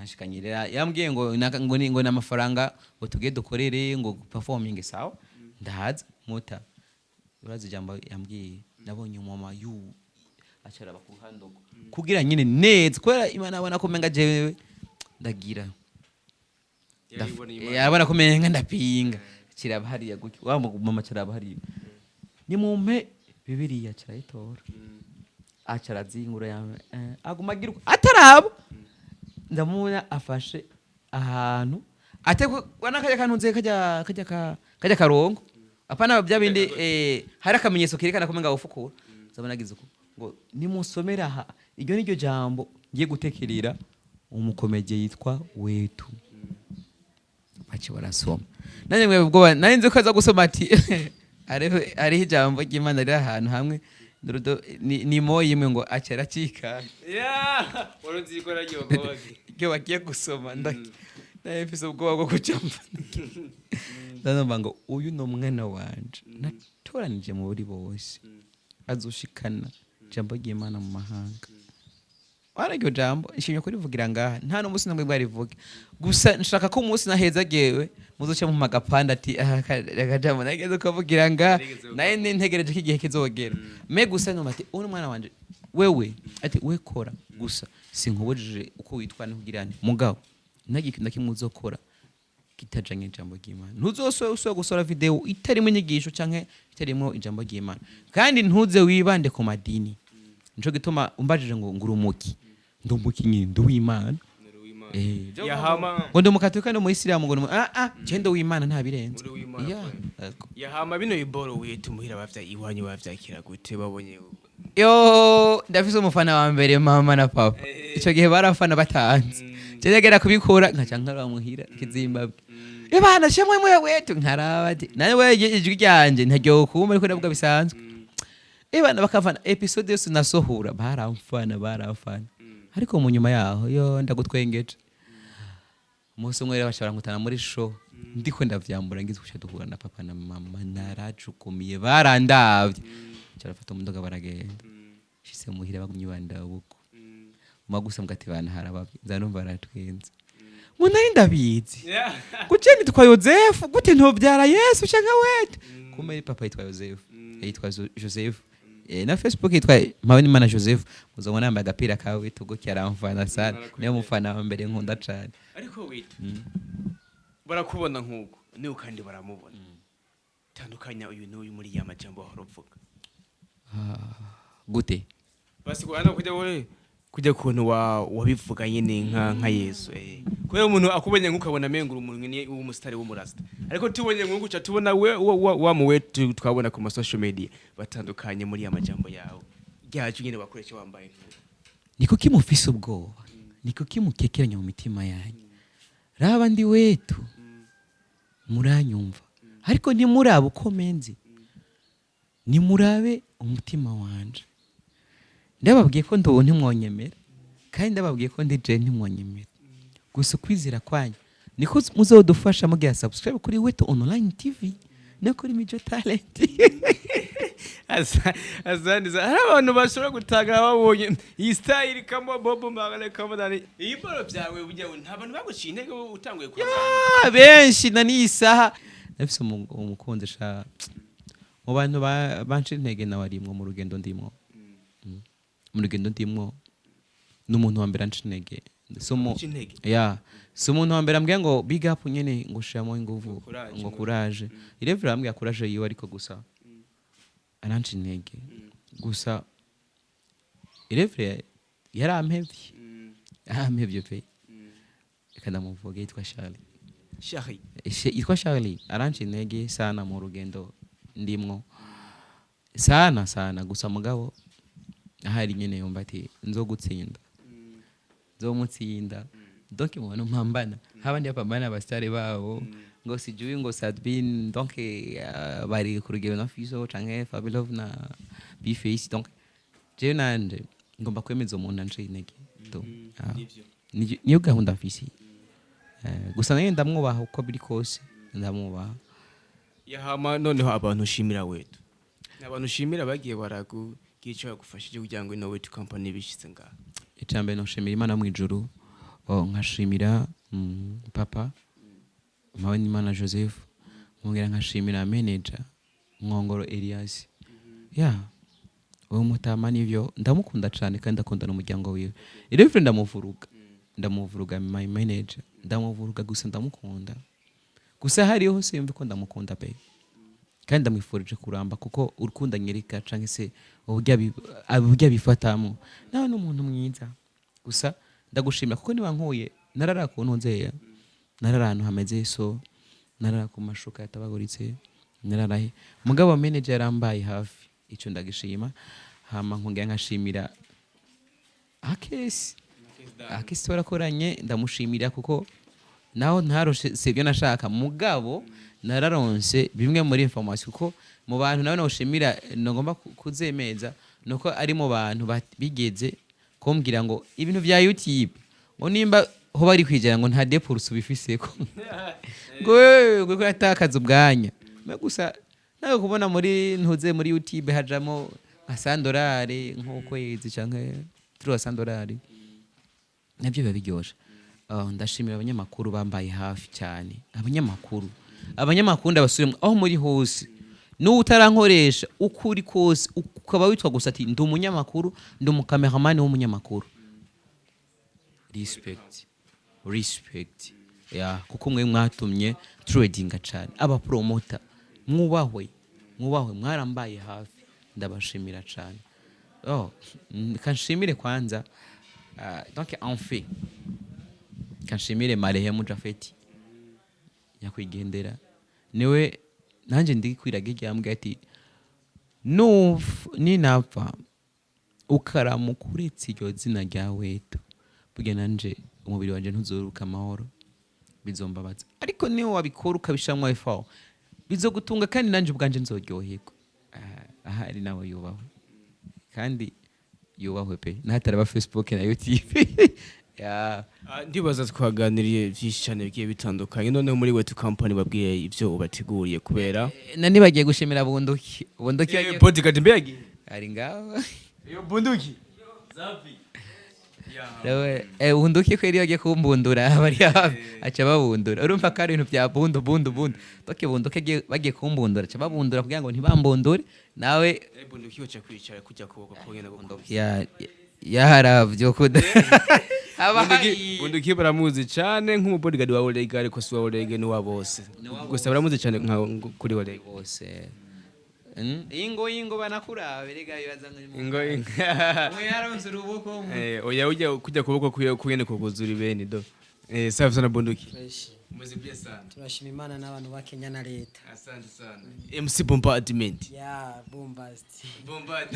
Banshikanye rero, yambwiye ngo ngo ni amafaranga ngo tugiye dukorere ngo performing. Sawa, ndahaza muta. Urazi ijambo yambwiye? Nabonye umama yu acaraba ku ruhande uko kugira nyine neza, kubera Imana abona ko menga jewe ndagira. Yariboneye Imana. Yarabona ko menga ndapinga, kiraba hariya gutyo, wa mama kiraba hariya: "Nimumpe Bibiliya." Kirayitora, aca arazingura, aguma agira uko ataraba. Ndamubona afashe ahantu atekwa kajya kantunze kajya karongo, apana bya bindi, hari akamenyetso kerekana ko menga ufukura. Ndabona agize uko ngo: "Nimusomera aha, iryo niryo jambo ngiye gutekerera umukomediye yitwa Wetu." Bace barasoma. Nanjye mwe ubwoba nari nzi ko aza gusoma ati hariho ijambo ry'Imana riri ahantu hamwe. Ni mo yimwe ngo aca aracika. Yeah, wari uzi ko nagiye babaga. Iyo bagiye gusoma nari mfise ubwoba bwo kuca ndumva ngo: "Uyu ni umwana wanje natoranije muri bose, azoshikana ijambo ry'Imana mu mahanga." Wana iryo jambo nshimye kurivugira ngaha, nta n'umunsi namwe bwarivuge. Gusa nshaka ko umunsi nahezagewe muzoca mumpa agapanda ati: "Aha akajambo nageze kuvugira ngaha." Narigeze. Naye nintegereje ko igihe kizogera me. Gusa numva ati: "Uyu ni umwana wanje." Wewe ati: "We kora gusa, sinkubujije uko witwa nikugira nti mugabo ntagire ikintu na kimwe uzokora kitajanye ijambo ry'Imana. Ntuzosubire usubira gusora video itarimo inyigisho canke itarimo ijambo ry'Imana, kandi ntuze wibande ku madini." Nico gituma umbajije ngo ngurumuki, ndi umukinyi, ndi uw'Imana. Yahama. Ngo ndi umukatolika, ndi umuyisilamu, ngo ndi je ndi uw'Imana, nta birenze. Uri uw'Imana, Yeah. kweli. Yego. Yahama bino iboro wetu muhira bavya iwanyu bavyakira gute babonye? Yo, ndafise umufana wa mbere, mama na papa. Ico gihe barafana batanze. Je nagera kubikora nkaca nkaraba muhira kizimbabwe. Ebana shamwe mwe wetu nkaraba ati nawe we ijwi ryanje ntaryo kumva, ariko ndavuga bisanzwe. Ebana bakafana episode yose nasohora, baramfana baramfana. Ariko mu nyuma yaho yo ndagutwengeje. Umunsi umwe rero bashobora nkutana muri show ndiko ndavyambura, ngize kuca duhura na papa na mama, narajugumiye, barandavye, carafata umudoga baragenda. Shise muhira bagumye bandabuko uma gusa mbwa ati bana harabavye, nza numva baratwenze ngo nari ndabizi gute nitwa Yozefu, gute ntobyara Yesu canke wetu. Kumbe papa yitwa Yozefu, yitwa Joseph. Na Facebook yitwa Mpawenimana Joseph. Muzobona yambaye agapira kawe tuguki, aramfana sana, niyo mufana wa mbere nkunda cane. Ariko wetu barakubona nk'uko niwe kandi baramubona, tandukanya uyu n'uyu muri ya majambo wahora uvuga. Gute? Basi kuana kujya we Kujya kuntu wa wabivuga nyine nka Yesu, kubera umuntu akubonye nk'ukabona menga uri umuntu nyine w'umusitari w'umurasta, ariko tubonye nk'uko uca tubona we wa mu we twabona ku ma social media batandukanye muri ya majambo yawe ryacu nyine wakoresha wambaye. Ni kuki mufise ubwoba? Ni kuki mukekeranya mu mitima yanyu? Raba, ndi wetu, muranyumva, ariko ntimurabe uko menzi, nimurabe umutima wanje. Ndababwiye ko ndubu ntimwonyemera, kandi ndababwiye ko ndi je ntimwonyemera. Gusa ukwizera kwanyu niko muzodufasha mugira subscribe kuri Wetu Online TV no kuri Mijo Talent. Asante. Hari abantu bashobora gutanga babonye iyi style kama Bobo Marley, kama nani, iyi boro byawe burya nta bantu baguciye intege utanguye kuraba? Ah, benshi na n'iyi saha ndafise umukunzi sha. Mu bantu banca intege nawe arimwo mu rugendo ndimwo. Mu rugendo ndimwo n'umuntu wa mbere anca intege. Si Guca intege? Ya, si umuntu wa mbere ambwira ngo big up nyene, ngo shiramo inguvu. Courage, ngo courage. Irevure arambwira courage yiwe, ariko gusa aranca intege. Gusa irevure yarampevye, yarampevye pe. Reka ndamuvuge, yitwa Charlie. Shari. Yitwa Charlie, aranca intege sana mu rugendo ndimwo, sana sana. Gusa mugabo ahari nyene yumva ati nzogutsinda, nzomutsinda. Donc mu bantu mpambana, habandi bapambana abasitari babo ngo sijui ngo Sadbin, donc bari ku rugero na Fizo canke Fabilove na Bface. Donc jewe nanje ngomba kwemeza umuntu anciye intege to. Ah. Nivyo. Niyo gahunda mfise. Gusa nayo ndamwubaha, uko biri kose ndamwubaha. Yahama noneho abantu ushimira wetu, ni abantu ushimira bagiye barakugira icyo bagufashije kugira ngo ino Wetu Company bishitse ngaha. Icambere noshimira Imana mu ijuru, oh, nkashimira papa Mpawenimana Joseph, nkongera nkashimira manager Nkongoro Elias. Ya, uwo mutama nivyo ndamukunda cyane, kandi ndakunda n'umuryango wiwe. Rero ndamuvuruga, ndamuvuruga my manager, ndamuvuruga gusa ndamukunda. Gusa hariho hose yumve ko ndamukunda pe, kandi ndamwifurije kuramba, kuko urukundo anyereka canke se uburyo abifatamo, nawe ni umuntu mwiza. Gusa ndagushimira kuko niba nkuye narara ku ntuzeya, narara ahantu hameze so, narara ku mashuka yatabaguritse, nararahe, mugabo manager yarambaye hafi, ico ndagishima. Hama nkongera nkashimira Akesi. Akesi twarakoranye, ndamushimira kuko naho ntaroshe sibyo nashaka, mugabo nararonse bimwe muri information. Kuko mu bantu nawe noshimira, nagomba kuzemeza nuko ari mu bantu bigeze kumbwira ngo ibintu vya YouTube, ngo nimba ho bari kwijana, ngo nta depurse ubifiseko, ngo wewe ngo yatakaza ubwanya. Me gusa nawe kubona muri ntuze muri YouTube hajamo nka 100 dolari nk'ukwezi canke 300 dolari, nabyo biba biryoshe. Ndashimira abanyamakuru bambaye hafi cyane. Abanyamakuru ndabasubiremo, aho muri hose, n'uwo utarankoresha, uko uri kose, ukaba witwa gusa ati ndi umunyamakuru, ndi umukameramani w'umunyamakuru, respect, respect ya, kuko mwe mwatumye tradinga cyane. Abapromota mwubahwe, mwubahwe, mwarambaye hafi, ndabashimira cyane. Oh, kanshimire kwanza, donc en fait kanshimire marehemu Jafeti nyakwigendera, niwe nanjye ndi kwiraga ryambwiye ati ninapfa ukaramuka uretse iryo zina rya Wetu, burya nanje umubiri wanje ntuzoruka amahoro, bizombabaza, ariko niyo wabikora ukabishamwa effort bizogutunga, kandi nanje ubwanje nzoryoherwa. Ah, ahari nawe yubahwe, kandi yubahwe pe, nahataraba Facebook na YouTube ya. Ah, ndibaza twaganiriye byinshi cyane bigiye bitandukanye. Noneho muri Wetu Company babwiye ibyo ubateguriye kubera Na nibagiye gushimira Bunduki. Bunduki Bodyguard mbegi ari ngaho. Iyo bunduki zavi. Rewe, Bunduki kweri yagiye kumbundura, bari hafi aca babundura. Urumva ko ari ibintu bya bundu bundu bundu. Donc Bunduki bagiye kumbundura, aca babundura kugira ngo ntibambundure nawe. Bunduki uca kwicara kujya kuboko kogenda gukubita. Ya, yaharavyo kuda haba Bunduki baramuzi cyane nk'umubodyguard wa Oleg, ariko si wa Oleg, ni wa bose. Gusa baramuzi cyane nka kuri Oleg. Bose. Ingo ingo banakurabe rega, bibaza ngo ni Ingo ingo. Umwe yaronse uruboko. Oya, ujya kujya kuboko kuyo kuyene kuguzura ibeni do. Safi sana, Bunduki. Fresh. Umeze bien sana. Turashima Imana n'abantu ba Kenya na leta. Asante sana. MC Bombardment. Ya bombast. Bombard.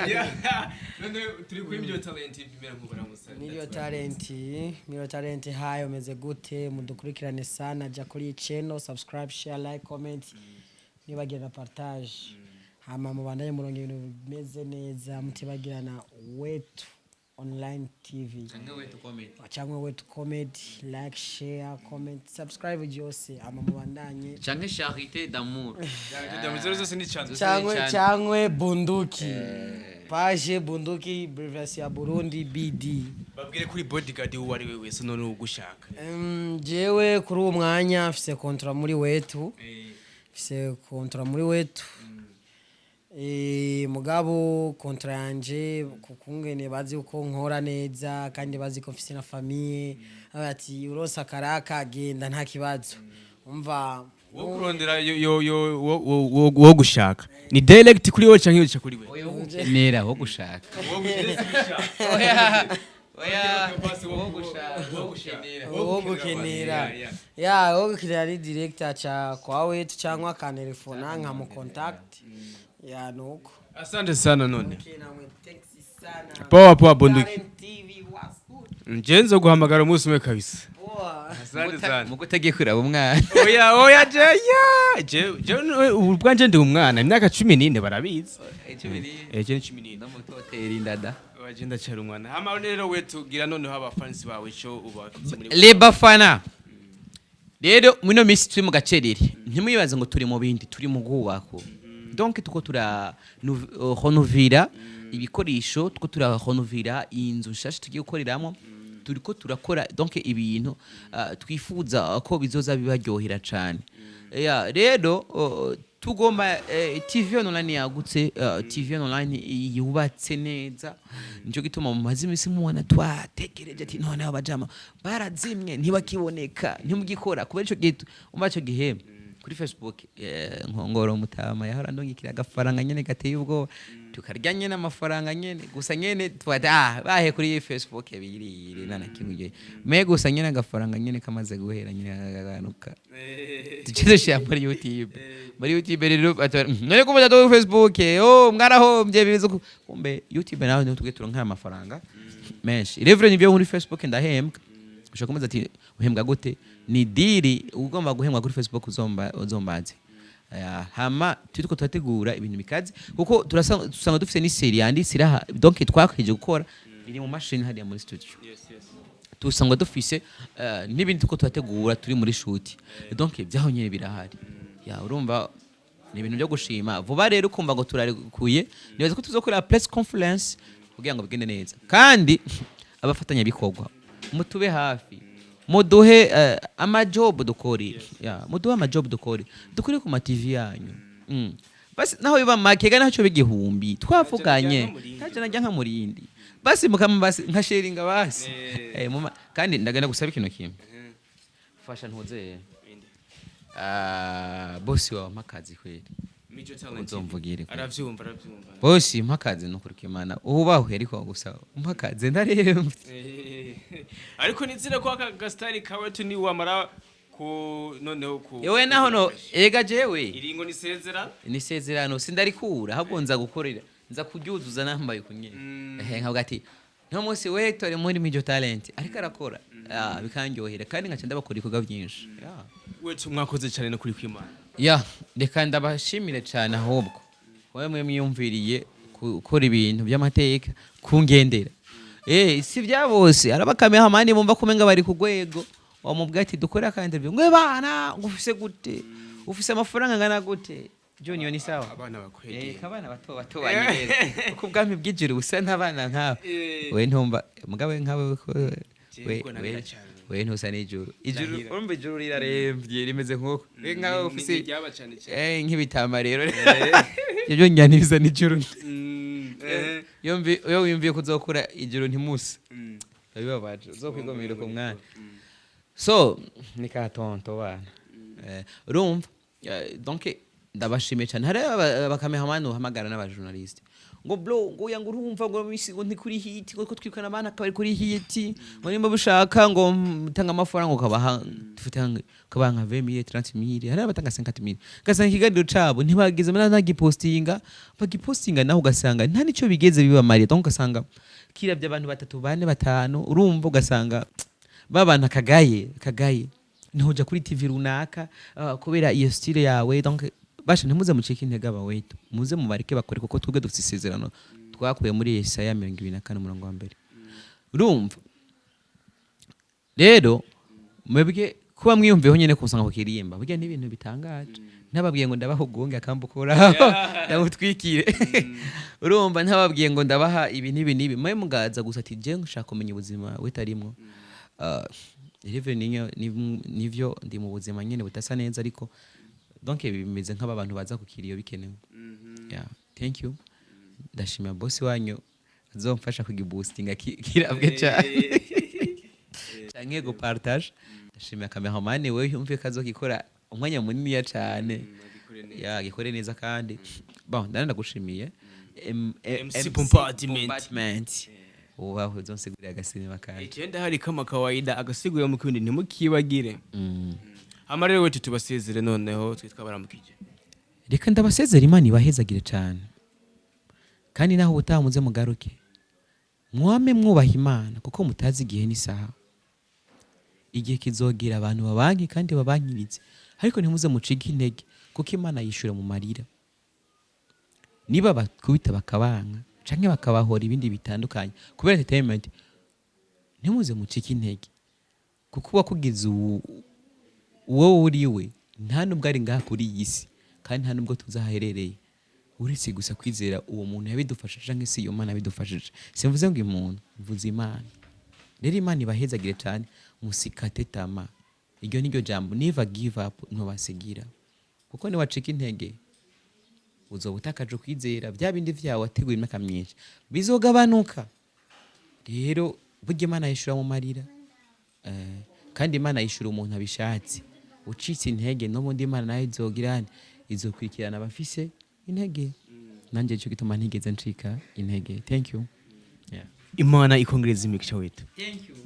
Yeah. None turi kuri Milio Talent TV, mera nkubara musa. Milio Talent, Milio Talent, hayo meze gute? Mudukurikirane sana, ja kuri channel, subscribe, share, like, comment. Nibagira na partage. Hama mubandanye murongo ibintu bimeze neza, mutibagirana Wetu Online TV. Canke Wetu Comedy. Cyangwa Wetu Comedy, like, share, comment, subscribe byose, hama mubandanye. Canke Charité d'Amour. Zero zose ni chance. Cyangwe Cyane. cyangwe Bunduki, page Bunduki, abbreviation ya Burundi, BD. Babwire kuri bodyguard uwo ari we wese none ugushaka. Jewe kuri uwo mwanya mfise contrat muri Wetu. Mfise contrat muri Wetu. Mugabo contrat yanje kukungene bazi uko nkora neza kandi bazi ko mfise na famille, ati uronse akaraka genda, nta kibazo, umva. Wo kurondera yo yo yo wo gushaka. Ni direct kuri wowe canke uca kuri we? Oya, wo gukenera, wo gushaka. Oya oya, wo gushaka, wo gukenera. Wo gukenera, ya, wo gukenera ni direct aca kwa Wetu cyangwa akantelefona nkamu contact, ya, nuko. Asante sana none. Okay, namwe thanks sana. Poa poa, Bunduki. Talent TV, what's good? Nje nzo guhamagara umunsi umwe kabisa. Poa. Asante sana. Mugo utagiye kuraba umwana. Oya oya, je ya je je ubu bwanje ndi umwana, imyaka 14 barabizi. 14. Je ni 14. Ndamutotera indada. Oya, je ndacyari umwana. Hama rero we tugira noneho abafansi bawe ico ubafite muri. Leba fana rero, muri minsi turi mu gacerere, ntimwibaze ngo turi mu bindi, turi mu bwubako. Donc tuko tura renovira ibikoresho, tuko turarenovira inzu nshasha tugiye gukoreramo, turiko turakora donc ibintu twifuza ko bizoza bibaryohera cane. Ya, rero tugomba TV online yagutse, TV online yubatse neza. Nico gituma mu mazi imisi mubona twatekereje ati noneho abajama barazimwe, ntibakiboneka, ntimugikora kubera ico gihe umva ico gihe kuri Facebook, Nkongoro mutama yahora ndungikira agafaranga nyene gateye ubwoba, tukarya nyene amafaranga nyene gusa nyene twata bahe kuri Facebook birire nana kimwe gihe me gusa nyene agafaranga nyene kamaze guhera nyene kaganuka, duce dushira muri YouTube. Muri YouTube rero none ko mujya kuri Facebook, oh, mwarahombye bize kumbe YouTube nawe niho tugiye turonka amafaranga menshi. Revre nibyo, muri Facebook ndahembwa. Ushobora kumubaza ati uhembwa gute? Ni deal, ugomba guhembwa kuri Facebook uzomba uzombaze. Aya, hama turiko turategura ibintu bikaze kuko turasanga dusanga dufite ni série yanditse iraha, donc twakwije gukora, iri mu mashini hariya muri studio. Tusanga dufise n'ibindi tuko turategura, turi muri shoot, donc byaho nyene birahari. Ya, urumva ni ibintu byo gushima. Vuba rero ukumva ngo turarekuye, nibaza ko tuzokora press conference kugira ngo bigende neza. Kandi abafatanyabikorwa mutube hafi, muduhe amajob dukore, ya, muduhe amajob dukore, dukore ku ma TV yanyu. Basi naho biba make ga naco bigihumbi twavuganye, ntacyo najya nka murindi, basi mukama basi nka sharinga basi. Kandi ndagenda gusaba ikintu kimwe, fasha ntuze bosi wawe mpakazi kweli. Mico Talent. Uzomvugire kweli. Aravyumva, aravyumva. Bosi, mpakazi nukuri Imana ubahwe, ariko gusa mpakazi ndaremvye. Ariko nizere ko aka gasitari kawe tu ni wamara ku noneho ku Yewe naho no ega jewe iringo nisezera. Nisezerano sindarikura, ahubwo nza gukorera, nza kuryuzuza nambaye ukunyene. Ehe, nkavuga ati no munsi we tore muri Mijo Talent ariko arakora, bikanyohera kandi nkaca ndabakora ibikorwa byinshi. Yeah. Wetu mwakoze cyane no kuri kwimana. Ya, reka ndabashimire cyane ahubwo wowe mwe mwiyumviriye gukora ibintu by'amateka kungendera. Si bya bose, arabakamehamani bumva kumenga bari ku rwego, wamubwira ati dukore aka interview ngwe bana ngo ufise gute, ufise amafaranga angana gute? Junior ni sawa. Abana bakwegeye. Kabana bato bato banyereza kuko ubwami bw'ijuru busa n'abana nkawe. We ntumva mugabe nkawe ko Jewe we mbona we biracane. we ntusa n'ijuru, ijuru. Ndahira. Urumva ijuru riraremvye rimeze nk'uko we nkawe ufise ryaba cyane cyane. Nk'ibitama rero ibyo njyana bisa n'ijuru. Iyo wiyumviye kuzokura ijuru ntimusa bibabaje, uzokwigomera ku mwana so ni ka tonto bana. Urumva, donc Ndabashimiye cyane. Hari abakameramani uhamagara n'abajournaliste ngo bro, ngo oya, ngo urumva ngo misi ngo ntikuri hit, ngo ko twirukana abana akaba kuri hit, ngo nimba bushaka ngo tanga amafaranga, ukabaha, dufite ukabaha nka 20 mille, 30 mille, hari abatanga 50 mille, ugasanga ikiganiro cabo ntibageze muri nagipostinga, bagipostinga naho ugasanga nta nico bigeze bibamariye. Donc ugasanga kiravye abantu batatu, bane, batanu. Urumva, ugasanga babana kagaye kagaye, ntuja kuri TV runaka kubera iyo style yawe. Donc basha, ntimuze mucike intege abawetu, muze mubareke bakore, kuko twebwe dufite isezerano twakuye muri Yesaya 24 umurongo wa mbere. Urumva rero, mwebwe kuba mwiyumviyeho nyene kusanga kukirimba, burya ni ibintu bitangaje. Ntababwiye ngo ndabaha ugunge akambukura ndamutwikire, urumva, ntababwiye ngo ndabaha ibi n'ibi n'ibi, mwe mugaza gusa ati je nshaka kumenya ubuzima wetarimwo. Rero nivyo ndi mu buzima nyene budasa neza, ariko donc bimeze nk'aba bantu baza kukiriyo bikenewe. Yeah, thank you. Ndashimira boss wanyu azomfasha kugiboostinga kirabwe cyane canke gupartage. Ndashimira cameraman wewe yumviye ko azokikora umwanya muniniya cane, ya gikore neza. Kandi bon, ndana ndagushimiye MC Bombardment. Bombardment. Ubaho uzonsigurira agasinema kanje. Igenda hari kama kawaida agasigura mu kindi, ntimukibagire. Hama rero wetu tubasezere noneho, twe twabaramukije. Reka ndabasezera, Imana ibahezagire cyane, kandi naho ubutaha muze mugaruke, mwame mwubaha Imana, kuko mutazi igihe n'isaha. Igihe kizogera abantu babanki kandi babankiritse, ariko ntimuze mucike intege, kuko Imana yishura mu marira. Niba bakubita bakabanka canke bakabahora ibindi bitandukanye kubera entertainment, ntimuze mucike intege, kuko uwakugize uwo uwo uriwe nta nubwo ari ngaha kuri iyi si, kandi nta nubwo tuzi aho aherereye, uretse gusa kwizera uwo muntu yabidufashije canke se iyo Mana yabidufashije. Simvuze ngo umuntu, mvuze Imana. Rero Imana ibahezagire cyane, musikate tamaa. Iryo niryo jambo, never give up, ntubasigira, kuko niwacika intege uzoba utakaje ukwizera, bya bindi vyawe wateguye imyaka myinshi bizogabanuka. Rero burya Imana yishura mu marira. Kandi Imana yishura umuntu abishatse. Ucitse intege, n'ubundi Imana nayo izogira, izokurikirana abafise intege. Nanjye cyo gituma ntigeze ncika intege. Thank you, yeah. Imana ikongereza imigisha wetu. Thank you.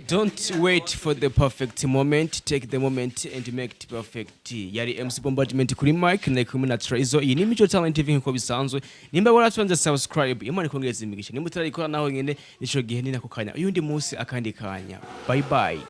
Don't wait for the perfect moment, take the moment and make it perfect. Yari MC Bombardment kuri mic na kumwe na Trezo. Iyi ni Mico Talent TV nkuko bisanzwe. Nimba waratonze subscribe, Imana ikongereza imigisha. Nimba utarayikora naho nyene, nico gihe ni nako kanya. Uyundi munsi akandi kanya. Bye bye.